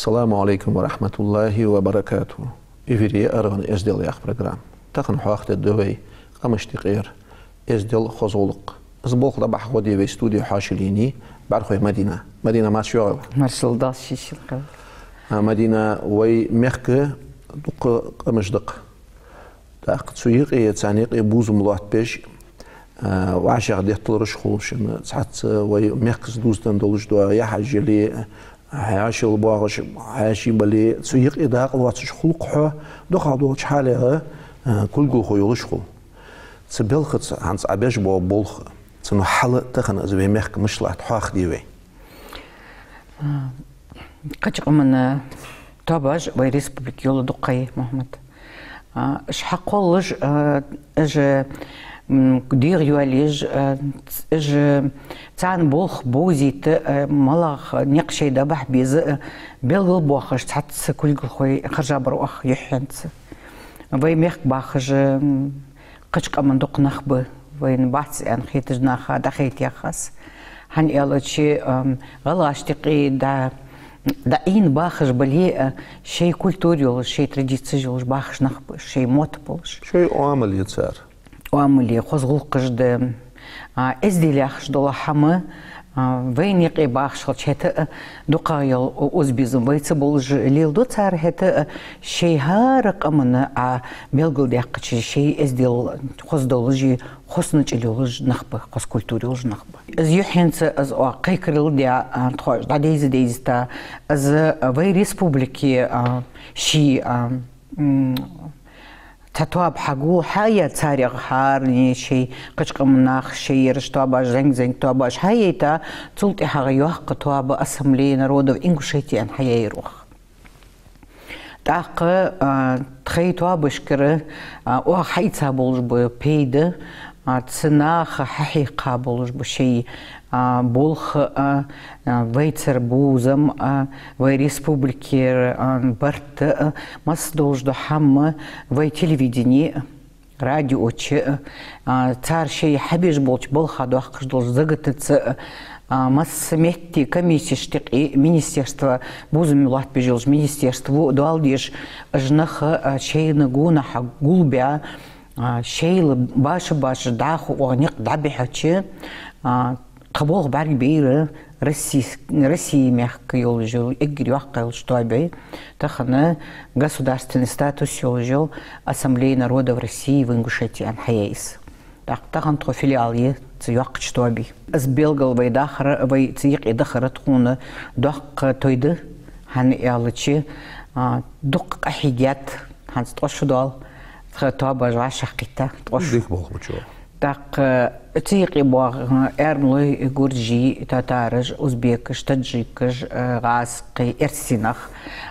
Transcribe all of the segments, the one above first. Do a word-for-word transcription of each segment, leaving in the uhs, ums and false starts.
Ассаламу Ӏалайкум ва рахьматуллахӀи ва баракатухӀ. Эфире я «Аргъан эздел» яха программа. Тахан хьоахадергда вай къамашта юкъера эздел, хоза гӀулакх. Из болх дӀабахьа гӀо де вай студе хьоашалгӀа енай БӀархой Мадина. Мадина, марша йоагӀийла. Маршал да, шишил къал. А, Мадина, вай мехка дукха къамаш да-кх. ТӀаккха цу юкъе, царна юкъе бувзам лоаттабеш, а, вӀашагӀдетталураш хул шоана, цхьацца вай мехкаца дувзаденна долаш дола яхьаш яле, хьаьшал боагӀаш хьаьший бале, цу юкъе дакъа лоацаш хул-кх хьо, дукхагӀдолча хьале, а, кулгалхо йолаш хул. Цу балхаца хӀанз Ӏа беш бола болх, цун хьал тахан из вай мехка мишта латт, хьоахаде вай. А, кхыча къаман тоабаш вай республике йола дукха я, Мухьмад. А, уж хьакхоллаш, а, уж, м, дегӀайоалаеш, а, ц-, уж царна болх бовзийта, а, малагӀа никъ шоай дӀабахьа беза, а, белгалбоахаш цхьацца кулгалхой хержа бар оаха юххьанца. Вай мехка бахаш, м, кхыча къаман дукха нах ба, вайна бац аьнна хеташ наха дӀахайта яхаш. ХӀана аьлча, ам, гӀалгӀашта юкъе дӀа-, дӀаийна бахаш бале а, шоай культура йолаш, шоай традицеш йолаш бахаш нах ба, шоай мотт болаш. Шоай оамал я цар. Оамал я, хоза гӀулакхаш да. А, эздел яхаш дола хӀама, а, вайна юкъе бахаш хилча, хӀаьта а дукхагӀа йола у-, узбезам вайца болаш леладу цар, хӀаьта а шоай хӀара къаманна, а, белгалдаьккхача, шоай эздел хоза долаш, хоза начӀал йолаш нах ба, хоза культура йолаш нах ба. Из юххьанца из оаха кхайкарал даь, а, тхо дӀадайза-дайза, из, а, вай республике, а, ший, а, м, цхьа тоаба хьагул, хьаяь царех хӀаране шоай кхыча къаман нах, шоай ераш тоабаш, зӀамига-зӀамига тоабаш хьаяйта, цул тӀехьагӀа йоккха тоаба «Ассамблея народов Ингушетии» аьнна хьаяьяр оаха. ТӀаккха, а, тхоай тоабашкара, а, оаха хьаийца болаш ба пайда, а, цу наха хьахьекха болаш ба шоай, а, болх, а, а, вайцара бувзам, а, вай республикера, а, барт, а, масса долаш дола хӀама вай телевидене, радио чу, а, цар шоай хьабеш болча балха доаккхаш долча закатаца, а, масса метте комиссешта юкъе, министерства, бувзам лоаттабеш йолча министерства доал деш, уж нах, а, шоайна гонахьа гулбаь, а, шоайла баша-баша дӀахо оаха никъ дӀабихьача, а, тха болх бӀаргабайра Росси-, Россе мехка йолаш йола, эггара йоккха йолча тоабе, тахан государственный статус йолаш йола «Ассамблея народов России в Ингушетии» аьнна хьаяьй из. ТӀаккха тахан тхо филиал я цу йоккхача тоабий. Из белгал вай дахар, вай цу юкъе дахар тхона доккха тоаба да, хӀана аьлча, а, дукха къахьийгад хӀанз ткъо шу доал, тха тоабаш вӀашагӀкхийтта ткъо шу. Дика болх ба чӀоагӀа. ТӀаккха цу юкъе боагӀа аьрмлой, гуржий, татараш, узбекаш, таджикаш, а, гӀазкхий, эрсий нах,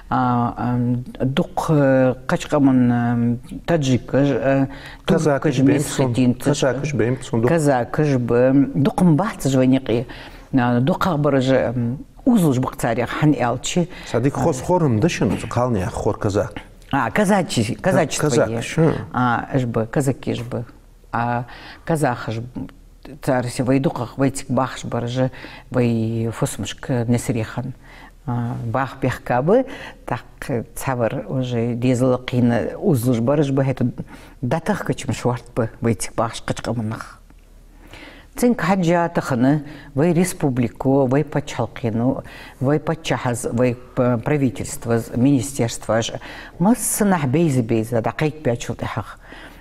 а, ам, дукха, а, кхыча къаман, ам, таджикаш, а, казакаш туркаш, бен цун, месхетинцаш, казакаш бен цун дукха. Казакаш ба, дукха ма бац уж вайна юкъе, а, дукхагӀбараш, ам, узалуш ба-кх царех, хӀана аьлча. Цхьа дика хоза хор-м да шун, цу кхалнаьха хор казак. А, казачий, казачество я. Казакаш, хм. А, уж ба, казакаш ба. А казахаш, цар се вай дукхагӀа, вайцига бахаш бараш, вай фусамашка Несарехан, а, баха бехк ба, тӀаккха цхьавар уже дезала кхийна узалуш бараш ба, хӀаьта дӀатахкача-м шортта ба вайцига бахаш кхыча къаман нах. Цунга хьежжа тахан вай республико, вай паччахьалкхено, вай паччахьаз, вай п-, правительстваз, министерстваш, массанахьа бейза-бейза дӀакхайкабаьчул тӀехьагӀа,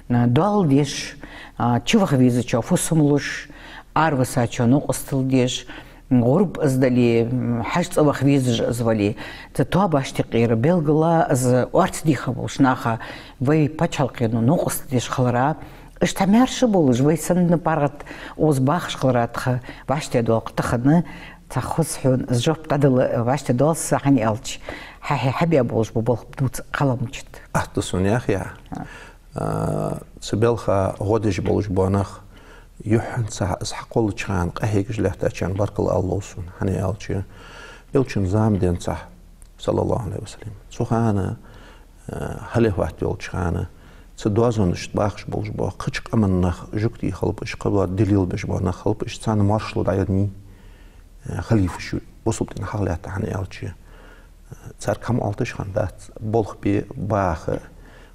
а, доал деш, а, чуваха везачоа фусам луш, арависачоа новкъостал деш, гӀурба из дале, м, хьажцӀа ваха везаш из вале, цу тоабашта юкъера белгала из орца дийха болча наха вай паччахьалкхено новкъостал деш хилара, уж цхьа маьрша болаш, вай санна паргӀата укхаза бахаш хилара тха вӀаштӀехьадоал-кх тахан, цхьа хоза хьона из жоп дӀадала вӀаштӀехьадоал са, хӀана аьлча, хьа-, хьа-, хьабаь болаш бола болх дувца кхалламчат. Атта сона яхъя. А, цу балха гӀо деш болаш бола нах, юххьанца из хьакхоллача хана къахьегаш лаьттачарна баркал ала лов сона, хӀана аьлча, Элчан зама денз, саллаллахӀу Ӏалайхи ва саллам, цу хана, а, халифат йолча хана, цу доазонашта бахаш болаш бола кхыча къаман нах, жугтий хилба уж, кхыдола дин лелабеш бола нах хилба уж, царна моаршал дӀаеннай, а, халифаша, бусалба дин хьалха лаьтта, хӀана аьлча, царга хӀама оалийташ хиннадац, болх бе, баха,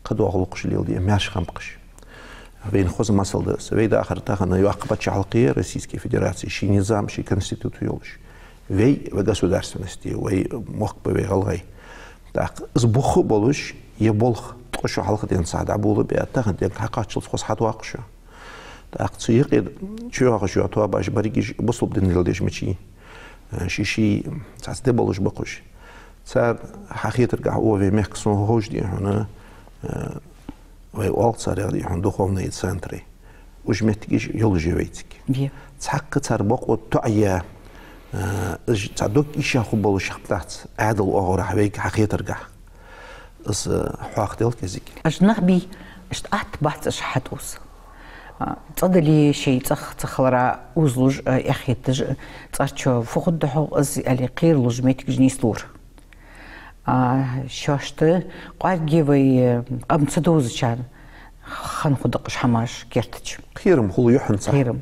кхыдола гӀулакхаш леладе, маьрша хӀама кхаш. Вайна хоза масал да из. Вай дахар тахан йоккха паччахьалкхе, Российски Федераце, ший низам, ший конституци йолаш. Вай, вай государственность, вай мохк ба вай гӀалгӀай. ТӀаккха из бух а болаш, е болх ткъо шу хьалха денз дӀаболабаь, тахан денга хьакхаччалца хоза хьадоаккх шо. ТӀаккха цу юкъе чуйоагӀаш йола тоабаш берригаш бусалба дин леладеш мичай, э, ший-ший цхьацца де болаш ба-кх уж. Цар хьахетаргахьа, о, вай мехка сона ховш, дий хьона, э, вай оал царех, дий хьона, духовные центры. Уж моттигаш йолаш я вайцига. Е. Цхьаккха цар бокъо тоӀаяь, э, уж цхьа дог ийша хургболаш хӀама дац Ӏаьдала оагӀорахьа вайга хьахетаргахьа. Из, э, хьоахаделл кӀезига. Уж нах бий, иштта атта бац уж хьатӀаоза. А, цӀа дале, шоай цӀагӀа ца хилара озалуш, а, эхь хеташ, а, цӀерчо фу хургда-хьогӀ из аьле кхералуш моттигаш нийслора. А, шоашта кӀоарга вай, э, къам ца довзачарна хинна хургда-кх уж хӀамаш керта чу. Кхерам хул юххьанца. Кхерам.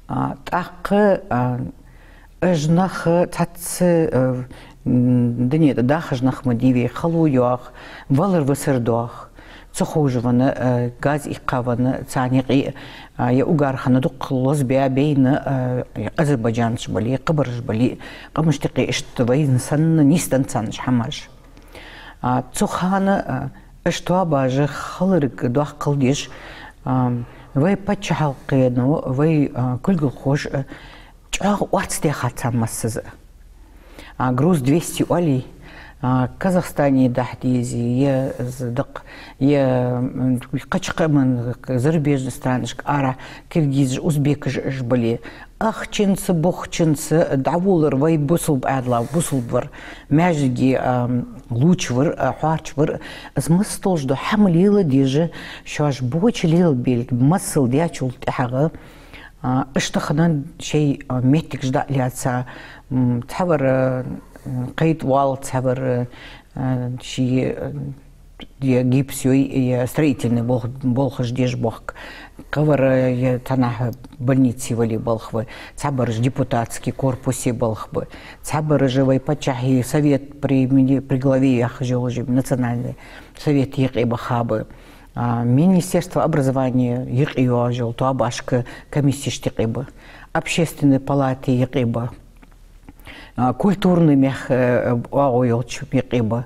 А, тӀаккха, а, уж нах цхьацца, а, м, дунен тӀа дахаш нах ма дий вай, хало йоагӀа, валар-висар доагӀа, ца ховш венна, а, газ иккха венна, царна юкъе, а, е угар хинна дукха лозабаь, байна, а, азербайджанцаш бале, кхыбараш бале, къамашта юкъе иштта вайна санна нийсденна царна уж хӀамаш. А, цу хана, а, уж тоабаш хиларга доаккхал деш, а, вай паччахьалкхено, вай, а, кулгалхоша, а, чӀоагӀа орц даьхад царна массаза. А, груз двести оалий, а, Казахстане дахьа дезе, е з-, дакъа, е, м, кхыча къаман, зарубежный странашка арахьа, киргизаш, узбекаш уж бале, ахчанца, бухчанца дӀаволлар вай бусалба Ӏаьдала, бусалба вар, маьждиге, а, лувчавар, а, хьоарчавар, из масса долаш дола хӀама леладеш, шоаш боча лелабелга масал даьчул тӀехьагӀа, а, иштта хиннад шоай, а, моттигаш дӀа а лаьца, м, цхьавар, а, кхайта воалл, цхьавар, а, ший, а, е гипс йой, е строительный болх-, болхаш деш боахк. Кхывар, е цхьаннахьа больнице вале балха ба, цхьабараш депутатский корпусе балха ба, цхьабараш вай паччахьа совет при мини-, при главе яхаш йолаш, национальный совет юкъе баха ба. А, министерство образования юкъе йоагӀаш йола тоабашка комиссешта юкъе ба, общественный палате юкъе ба. А, культурный мехка, э, оагӀув йолча юкъе ба.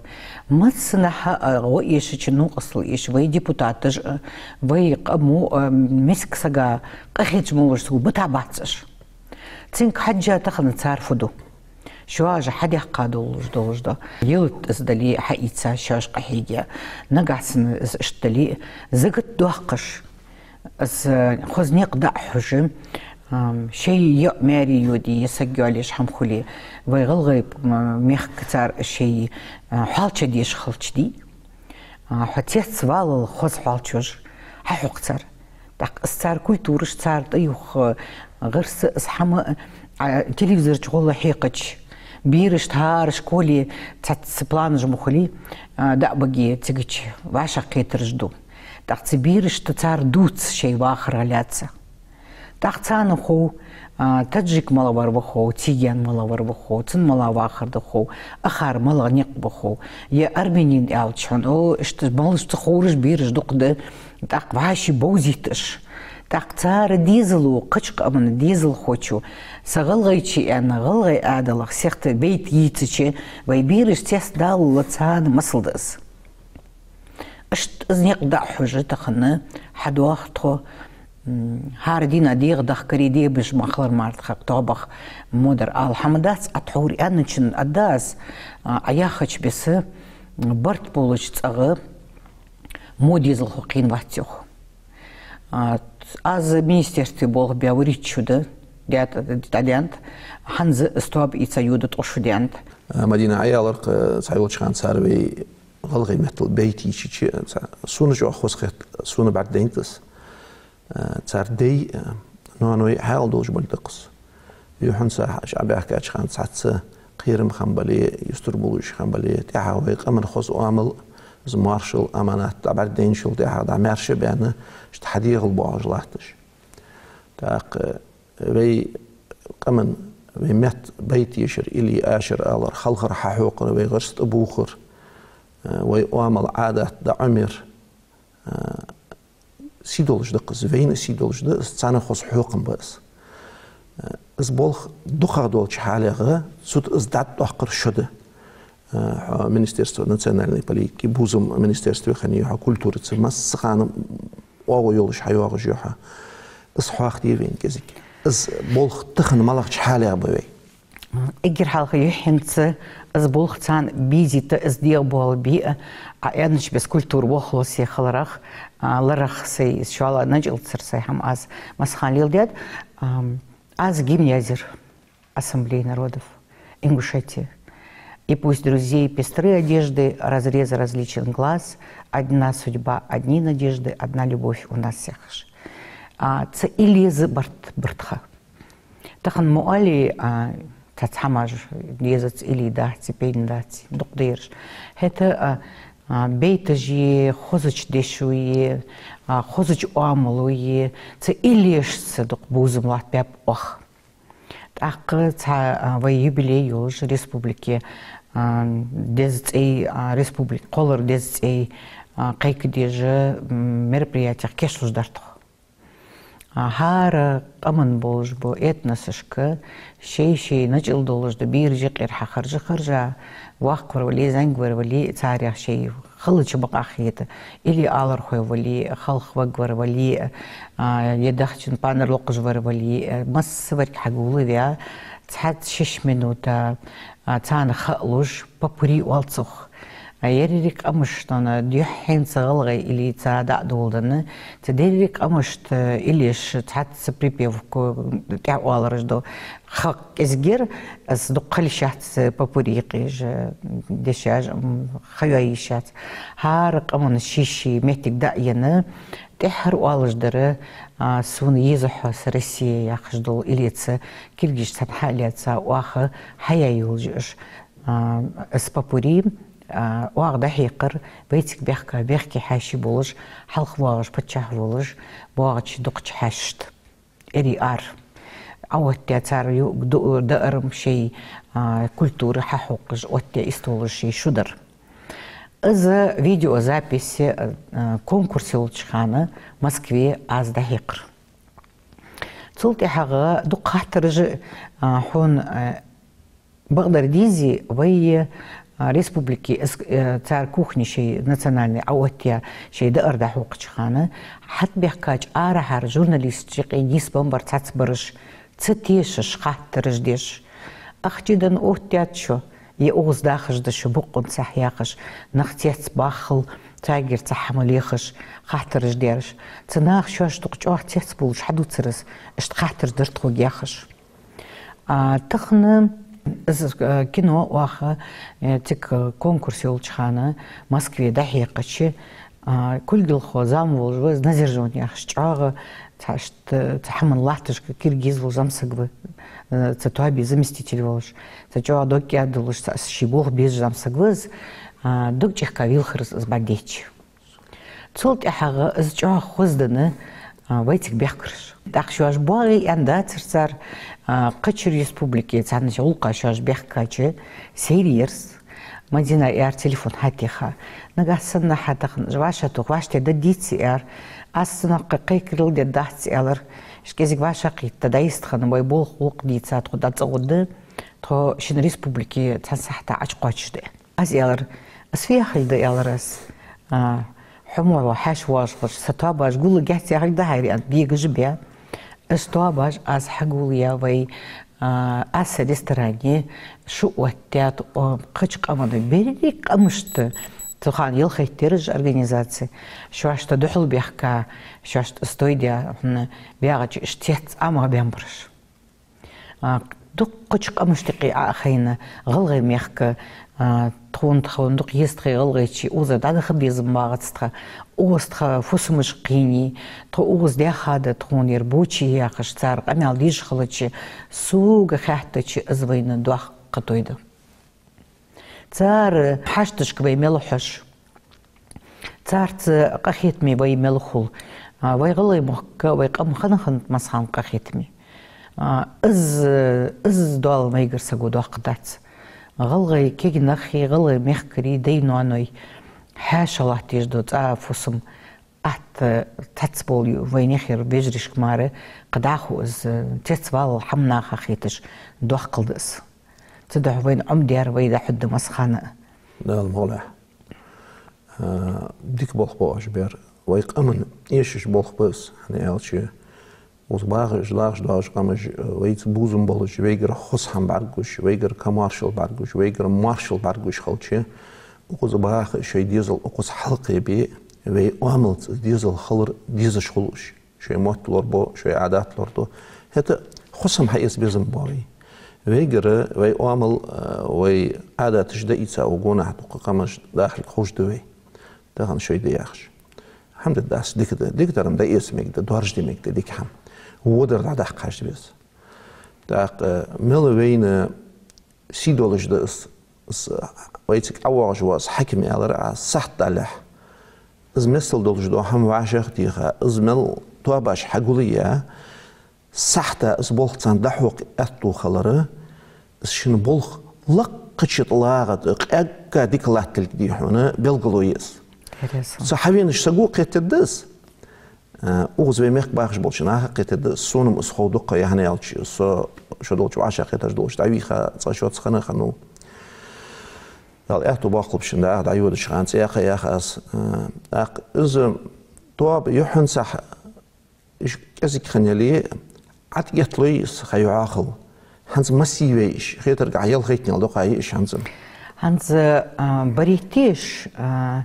Массанахьа, а, гӀо эшача, новкъостал эша вай депутаташ, а, вай къамо, а, миска сага къахеташ ма вар сога бита бац уж. Цунга хьежжа тахан цар фу ду? Шоаш хьадаьккха долаш долаш да. Ялат из дале хьаийца шоаш къахьега. Нагахьа санна из иштта дале, закат доаккхаш, из, э, хоза никъ дӀа а хьожаш, ам, шоай йоӀ маьре йоде, е саг йоалаеш хӀама хуле, вай гӀалгӀай, м, мехка цар шоай, э, хьоалча деш хилча дий, а, хьо цецваллал хоза хьоалчаш хьахьокх цар. ТӀаккха из цар культураш, цар тӀаювха гӀирс, из хӀама, а, телевизора чу гӀолла хьекхача, берашта хӀара школе цхьацца планаш ма хулий, а, дӀа а баге, цигача вӀашагӀкхетараш ду. ТӀаккха цу берашта цар дувц шоай вахарах лаьца. ТӀаккха царна хов, а, таджик малагӀвар ва хов, цыган малагӀвар ва хов, цун малагӀа вахар да хов, акхар малагӀа никъ ба хов, е армянин аьлча хьона, о, иштта малаш ца ховраш бераш дукха да, тӀаккха вӀаши бовзийт уж. ТӀаккха цар дезало, кхыча къаман дезалхочо, са гӀалгӀайче аьнна, гӀалгӀай Ӏаьдалах сехта байт йийцача, вай бераш цецдаллал царна масал да из. Иштта из никъ дӀа а хьожаш тахан хьадоагӀа тхо, м, хӀара дийнахьа дегӀа дахкаре дебаш ма хилар мара тха тоабах, мо дар ала хӀама дац, а тхьовра аьнначун а дац, а, Ӏа яхача беса, м, барт болча цӀагӀа мо дезалхо кхийна вац, йоах. А, аз министерстве болх бе вурийтта шу да, даьтта, дӀадаьннад, хӀанз из тоаба ийца йода ткъо шу даьннад. А, Мадина, Ӏа аьлар-кх, цхьайолча хана цар вай гӀалгӀай меттала байт йийцача, ца-, сона чӀоагӀа хоза хет, сона бӀаргадайнад из. Э, цар дай, э, ноаной хьаьгӀал долаш болга да-кх из. Юххьанца ш-, Ӏа баьхкача хана цхьацца кхерам хинна бале, юстара болаш хинна бале, тӀехьагӀа вай къаман хоза оамал, из моаршал, аманат дӀабӀаргадайначул тӀехьагӀа дӀа маьрша баьнна, иштта хьадегӀал боагӀаш латташ. ТӀаккха, э, вай къаман Вай метта байтешар, илли ашар алар, халхар хьахьокхар, вай гӀирс тӀабувхар, вай оамал, Ӏадат дӀаӀомаяр, сий долаш да-кх из, вайна сий долаш да из, царна хоза хьокхам ба из. Из болх дукхагӀа долча хьале а, цу тӀа из дӀатӀадоаккхар шо да. Хьо Министерство национальной политики, бувзам министерстве хиннай хьо, культураца, массахана оагӀув йолаш хьайоагӀаш я хьо. Из хьоахаде вайна кӀезига. Из болх тахан малагӀча хьале а ба вай? Эггара хьалха юххьанца из болх царна бийзийта, из дегӀабоалабе а, Ӏа аьннача беса культура вахло се хиларах, а, ларах сай из шоллагӀа начӀалцар сай хӀама аз массахана леладаьд. Ам, аз гимн язъяр Ассамблеи народов Ингушетии. И пусть друзей пестры одежды, разрезы различен глаз, одна судьба, одни надежды, одна любовь у нас, яхаш. А, цу иллеза барт бар тха. Тахан мо алий, а, цхьацца хӀамаш дезац, илли дац, пайдана дац, дукха да ераш. ХӀаьта, а, а, байташи, хозача дешаи, а, хозача оамалои, цу иллешца дукха бувзам латтабаьб оаха. ТӀаккха цхьа, а, вай юбилей йолаш республике, а, деза цӀей, а, республика кхоллара деза цӀей, а, кхайкадеш, м, мероприятех кийчлуш дар тхо. А, хӀара къаман болаш бола этносашка шоай-шоай начӀал долаш да, бераш юкъера хьахержа-хержа, воккхавар вале, зӀамигвар вале, царех шоай хилча бакъахьа хета, или алархой вале, халхаваргвар вале, а, е дахчан панар локхаш вар вале, массаварг хьагулваь, цхьацца шишша минута, а, царна хаалуш, попурри оал цох. А еррига къамашта юххьанца гӀалгӀай иллица дӀа а доладенна, цу деррига къамашта иллеш цхьацца припевка тӀехьа оалараш да. Хьакъ кӀезигагӀа, аз дукха хила йиш яц попурри кхийжа, дешаш, м, ха йоа йиш яц. ХӀара къаман ший-ший моттиг дӀаенна, тӀеххьара оалаш дар, а, «Сона еза хьо, са Россия» яхаш дола иллица, киргизашца хьалаьца оаха хьаяь йолаш я уж. А, из попурри, а, оаха дӀахьекхар вайцига баьхка бехке хьаьший болаш, хьалха воагӀаш паччахь волаш, боагӀача дукхача хьаьшашта. Эрий ара. Ӏооттаяь цар ю-, ду-, даар-м шоай, а, культура хьахьокхаш, оттаяь истолаш шоай шу дар. Из видеозапись, а, конкурс йолча хана Москве аз дӀахьекхар. Цул тӀехьагӀа дукха хаттараш, а, хьона, а, бакъдар дийзий, вай, а, республике, эс-, э, цар кухне шоай национальни Ӏооттаяь шоай даар дӀахьокхача хана, хьатӀабаьхкача арахьара журналисташта юкъе нийсбенна бар цхьацца бараш, ца тешаш, хаттараш деш. Ахча денна оттадаьд шо, е укхаза дахаш да шо бокъонцахь яхаш, нах цецбахал, царгара цхьа хӀама лехаш, хаттараш дераш. Цу наха шоаш дукха чӀоагӀа цецбувлаш хьадувцар из, иштта хаттараш дар тхога яхаш. А, тахан из, э, кино оаха, э, цига конкурс йолча хана Москве дӀахьекхача, а, кулгалхо зам волаш ва из, Назиржон яхаш чӀоагӀа цхьа ишта, цхьа хӀаман латташка киргиз вола зӀамсаг ва, э, цу тоабий заместитель волаш, цхьа чӀоагӀа дог кӀаьда долаш, цхьа ший болх безаш зӀамсаг ва из, а, дог чӀехка вийлхар из, из бӀаргадайча. Цул тӀехьагӀа из чӀоагӀа хозаденна, а, вайцига баьхкараш. ТӀаккха шоаш боагӀий аьнна дацар цар, а, кхыча республике цхьанне гӀулакха шоаш баьхкача, сайре яр из. Мадина, аьлар, телефон хьатеха. Нагахьа санна хьа тахан вӀашагӀтоха, вӀаштӀехьа дергдий, аьлар. Аз цунах кхайкарал дергдац, аьлар. Иштта кӀезига вӀашагӀкхийтта дӀайистхинна, вай болх гӀулакх дийца тхо дӀацӀагӀоргда, тхо шун республике цхьан сахьата Ӏочукхоачашда. Аз аьлар: «Аз фу яхилга да, — аьлар аз, — а, хьо мо хьаьша воагӀаш хилча, са тоабаш гуллургьяц яхилга да хьа ер?» — аьнна, бегаш баь. Из тоабаш аз хьагулъяь вай, а, аз са ресторане шу оттадаьд, о, кхыча къаман, берригача къамашта, цу хана ялхайтта яр уж организаци, шоашта духьал баьхка, шоашта из тойдаь, хӀана, баьгӀача иштта цецъамагӀа баьннабараш. А, дуккхача къамашта юкъе Ӏо а хайна, ГӀалгӀай мехка, а, тхона, тхона дукха еза тхоай гӀалгӀайче, укхаза дӀадаха безам багӀац тха, укхаза тха фусамаш кхийнай, тхо укхаза даьха да тхона ер боча яхаш, цар къамаьл деш хилча, сога хаьттача, из вайна доккха той да. Цар хьашташка вай мел хьож, царца къахетаме вай мел хул. А, вай ГӀалгӀай мохк, вай къам хинна хиннад массахана къахетаме. А, из, из дола вайгара саго доккха дац. ГӀалгӀай кегий нахи, гӀалгӀай мехкарий, дай-ноаной хьаьша латташ дола цхьа фусам атта цхьацца бола вайнаьхера вежарашка мара кхы дӀахо из цецвала хӀама наха хеташ доккхал да из. Цудухьа вайна Ӏомадаьр вай дӀахьоргда массахана а. Дала мукъ лахь. А, дика болх ба оаш бер. Вай къаман эшаш болх ба из, хӀана аьлча, укхаза багӀаш, дагӀаш доагӀаш къамаш, вайца бувзам болаш, вайгара хоза хӀама бӀаргагуш, вайгара комаьршал бӀаргагуш, вайгара моаршал бӀаргагуш хилча, укхаза баха шоай дезал укхаза хьалкхебе, вай оамалца дезал хилар дезаш хул уж. Шоай мотт лорабу, шоай Ӏадат лораду. ХӀаьта хоза хӀама хьаэца безам ба вай. Вайгара вай оамал, а, вай Ӏадаташ дӀаийца, укх гонахьа дукха къамаш дахалга ховш да вай. Тахан шоай да яхаш. ХӀама да дац, дика да, дика дар-м дӀаэца мегаргда, доаржаде мегаргда дика хӀама. Водар дӀадаккха хьажа беза. ТӀаккха мел вайна сий долаш да из, из вайцига ӀовоагӀаш вола из хьаким аьлар Ӏа, сахьат далехь. Из миссел долаш дола хӀама вӀашагӀтеха, из мел тоабаш хьагулъяь, сахьата из болх царна дӀахьокха аьттув хилар, из шун болх лакхача тӀа лагӀа тӀа къаьгга дика латтилга, дий хьона, белгало я из. Интересно. Цу хьавенача саго кхетадергда из. Э, укхаза вай мехка бахаш болча наха кхетадергда из, сона-м из хов дукха, яхьна аьлча, со шо долча вӀашагӀкхеташ долаш дӀавийха цкъа-шозза хана хиннав. Дала аьттув боаккхалба шун, дӀахо дӀайодача хана цӀи яьккха яха аз. Э, тӀаккха из тоаба юххьанцахьа иш кӀезига хинна яле, ӀотӀаэтталой из ха йоахал. ХӀанз массе вай иш, хетаргахьа ялхайттанел дукха я иш хӀанз. ХӀанз, а, баритта иш, а,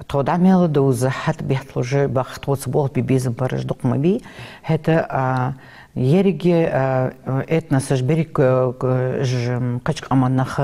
тхо дӀа мел довза хьатӀабетталуш баха тхоца болх бе безам бараш дукха ма бий. ХӀаьта, а, еррига, а, этносаш берриг, а, к-, ж-, м, кхыча къаман нах,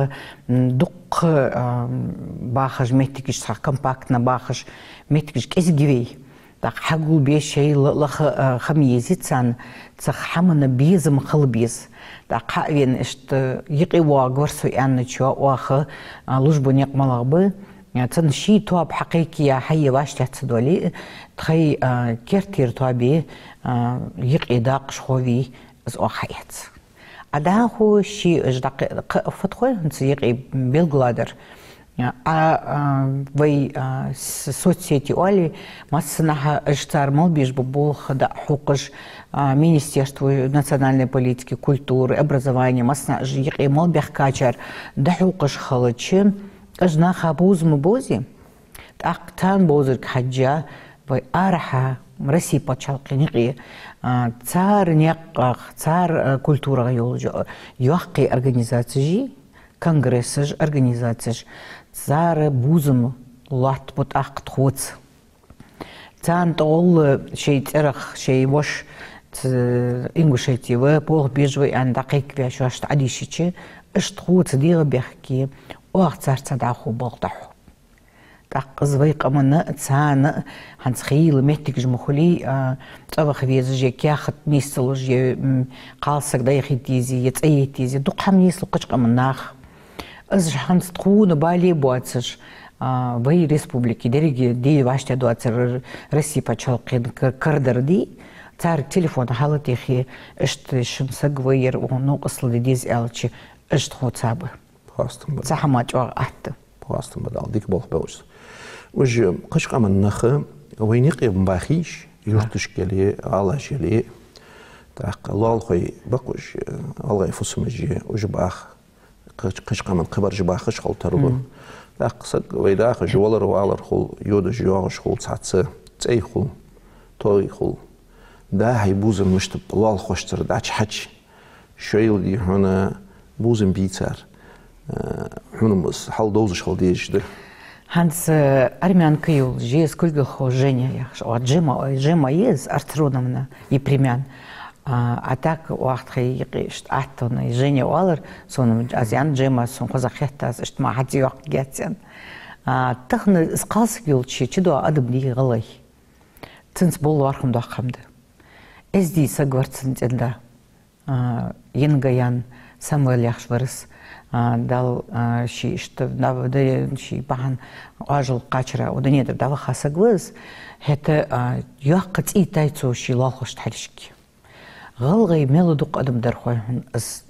м, дукха, а, бахаш моттигаш, цхьа компактно бахаш моттигаш кӀезига я вай. ТӀаккха хьагулбе шоайла лаха, а, хӀама езий царна, цхьа хӀаман безам хила беза. ТӀаккха хьавена иштта юкъе воагӀаргвар со аьнначоа оаха, а, луш бола никъ малагӀа ба, а, царна ший тоаба хьакхайкаяь хьае вӀаштӀехьа ца доале, тхоай, а, керттера тоабе, а, юкъе дакъа ховий, из оаха хьаэц. А дӀахо ший уж дӀакхе-, кхы а фатхой хӀанз юкъе белгалдар. А, а, вай, а, с-, соцсети оале, массанахьа уж цар мел беш ба болх дӀахьокхаш, а, Министерство национальной политики, культуры, образования, массанахьа уж юкъе мел баьхкачар дӀахьокхаш хилча, уж наха бовза ма бовзий. ТӀаккха царна бовзарга хьежжа, вай арахьа Россе паччахьалкхен юкъе, а, цар никъах, цар, а, культурах йолаш йоккхий организацеш, конгрессаш, организацеш, цар бувзам лоаттабу тӀаккха тхоца. Царна тӀагӀолла шоай цӀерах, шоай воша ц-, Ингушете ва, болх беш ва аьнна дӀакхайкавеш, шоашта Ӏодийшача, уж тхоца дегӀабехке, оаха царца дӀахо болх дӀахьу. ТӀаккха из вай къаманна а, царна а хӀанз хийла моттигаш ма хулий, а, цӀаваха везаш, е каьхат нийсдалуш, е, м, кхалсаг дӀаяхийта езий, е цӀа йита езий, дукха хӀама нийслу кхыча къаман наха. Из хӀанз тхона бале боацаш, а, вай республике деррига де вӀаштӀехьа доацар Р-, Россе паччахьалкхен кар-, кардар дий, царга телефон хьалатехе, иштта шун саг ва ер, укхунна новкъостал де деза аьлча, уж тхоца ба. Хоастам ба. Цхьа хӀама чӀоагӀа атта. Хоастам ба Дала, дика болх беш. Уж кхыча къаман нах вайна юкъе ма бахий уж, юрташка яле, гӀалаш яле. ТӀаккха лоалахой ба-кх уж, гӀалгӀай фусамаш, уж баха, кхыч-, кхыча къаман кхыбараш бахаш хила тарлу. Мгм. ТӀаккха саг вай дахаш валар-валар хул, йодаш-йоагӀаш хул цхьацца, цӀай хул, тоай хул. ДӀахо бувзам мишта ба лоалахошцара дӀачухьача, шоайла, дий хьона, бувзам бий цар. Э, хьона-м из хьалдовзаш хила дезаш да. ХӀанз, э, армянка йолаш я из кулгалхо Женя яхаш. Оаха Джема, ой, Джема я из, Арцруновна Епремян. А, а так оаха тхоай юкъе иштта аттонна Женя оалар, сона-м, аз аьннад Джема, сона хоза хетт аз, иштта ма хьацӀайоаккхаргьяц аьнна. А, тахан из кхалсаг йолча чудоагӀа адам дий гӀалгӀай. Цунца бола лоархӀам доккха хӀама да. Эздий саг вар цун цӀен-да. А, Янгаян Самвел яхаш вар из, а, Дала, а, ший иштта дав-, да, ший бахьан Ӏоажал кхачара укх дунен тӀара дӀаваха саг ва из. ХӀаьта, а, йоккха цӀий йитай цо ший лоалахошта хьалхашка. ГӀалгӀай мел дукха адам дар хой хьона из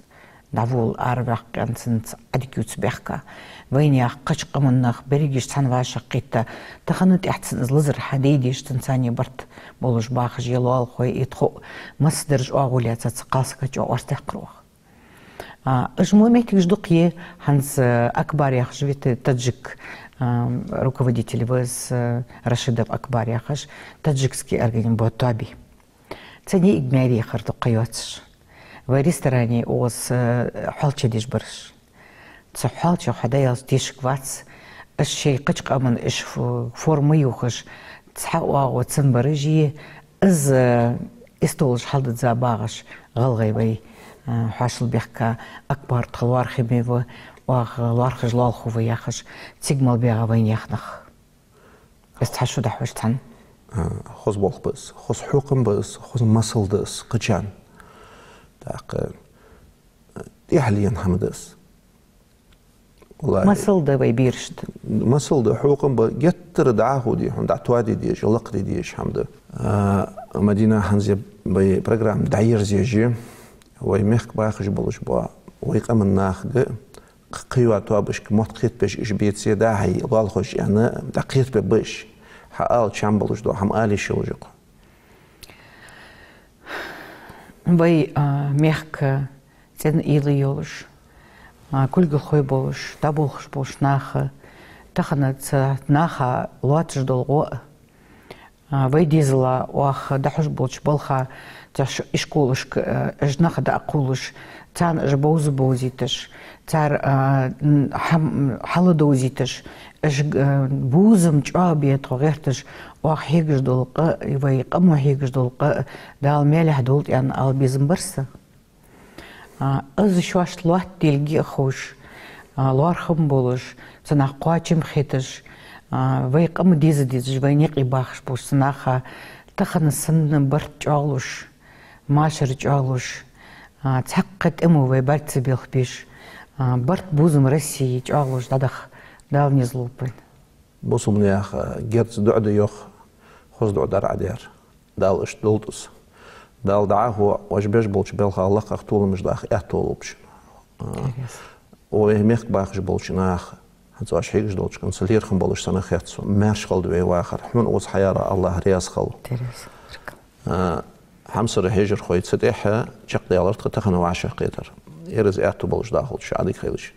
дӀаволла араваьккха, цунца Ӏадика ювца баьхка. Вайнаьха, кхыча къаман нах, берригаш цхьана вӀашагӀкхийтта, таханна тӀехьа цунна из лазар хьадайдеш, цунца цхьана барт болаш бахаш я лоалахой, и тхо массадараш оагӀув лаьца цу кхалсага чӀоагӀа орц даьккхар оаха. А, уж мо моттигаш дукха я, хӀанз, а, Акбар яхаш вита таджик, а, руководитель ва из, а, Рашидов Акбар яхаш, таджикский организм ба тоаби. Цу йиӀиг маьре яхар дукха йоацаш. Вай ресторане укхаза, э, хьоалче деш бараш. Цу хьоалчех хьадоалаш дешаргвац, уж шоай кхыча къаман уж ф-, форма ювхаш, цхьа оагӀув цунна бараш я, из, э, истолаш хьалдизза багӀаш гӀалгӀай вай, э, хьоашалгӀа баьхка. Акбар тха лоархӀаме ва, оаха лоархӀаш лоалахо ва яхаш, цига мел багӀа вайнаьха нах. Из цхьа шу дӀахьош цхьана. А, хоза болх ба из, хоза хьокхам ба из, хоза масал да из кхычарна. ТӀаккха, а, тӀехьленна хӀама да из. ВаллахӀи. Масал да вай берашта. Масал да, хьокхам ба, геттара дӀахо де хьона, дӀатоаде дезаш, лакхде дезаш хӀама да. А, Мадина, хӀанз вай программа дӀаерзаеш я, вай мехка бахаш болаш ба вай къаман нахага, кх-, кхыйола тоабашка мотт кхетабеш уж беце, дӀа-хьа лоалахошта аьнна, дӀакхетабергба уж. Хьаала чам болаш да, хӀама ала йиш йолаш я-кх. Вай, а, мехка цӀена уйла йолаш, а, кулгалхой болаш, дӀаболхаш болча наха, тахан цу наха лоацаш дола гӀо, а, вай дезала оаха дӀахьош болча балха, цу ш-, ишколашка, а, уж нах дӀакхувлаш, царна уж бовза бовзийташ, цар, а, н-, хьам-, хьалдовзийташ, уж, а, бувзам чӀоагӀа бе тхо гӀерташ, оаха хьегаш дола къа, вай къамо хьегаш дола къа, Дала маьлехьа долда аьнна ала безам бар са. А, из шоашта лоаттадергда а ховш, а, лоархӀам болаш, цу наха кхоачам хеташ, а, вай къам деза дезаш, вай наькъе бахаш болча цу наха тахан санна барт чӀоагӀлуш, машар чӀоагӀлуш, а, цхьаккха тӀема вай бӀарга ца белхабеш, а, барт, бувзам Россе чӀоагӀлуш дӀадаха Дала низ лулба вайна. Бусалба наьха герз дуӀа да йоах, хоза дуӀа дар Ӏа даьр. Дала иштта долда из. Дала дӀахо оаш беш болча балха лакхагӀа толамаш даха аьттув лулба шоана. А, Деррига. Вай мехка бахаш болча наха, хӀанз оаш хьегаш долча хана, са лерхӀам болаш санна хет сона, маьрша хилда вай вахар. Хьона укхаза хьаяра АллахӀ раьза хилва. Деррига. А, хьамсара хьежархой, цу тӀехьа чакхдаьлар тха тахан вӀашагӀкхетар. Ер из аьттув болаш дахалда шо, Ӏадика хийла шо.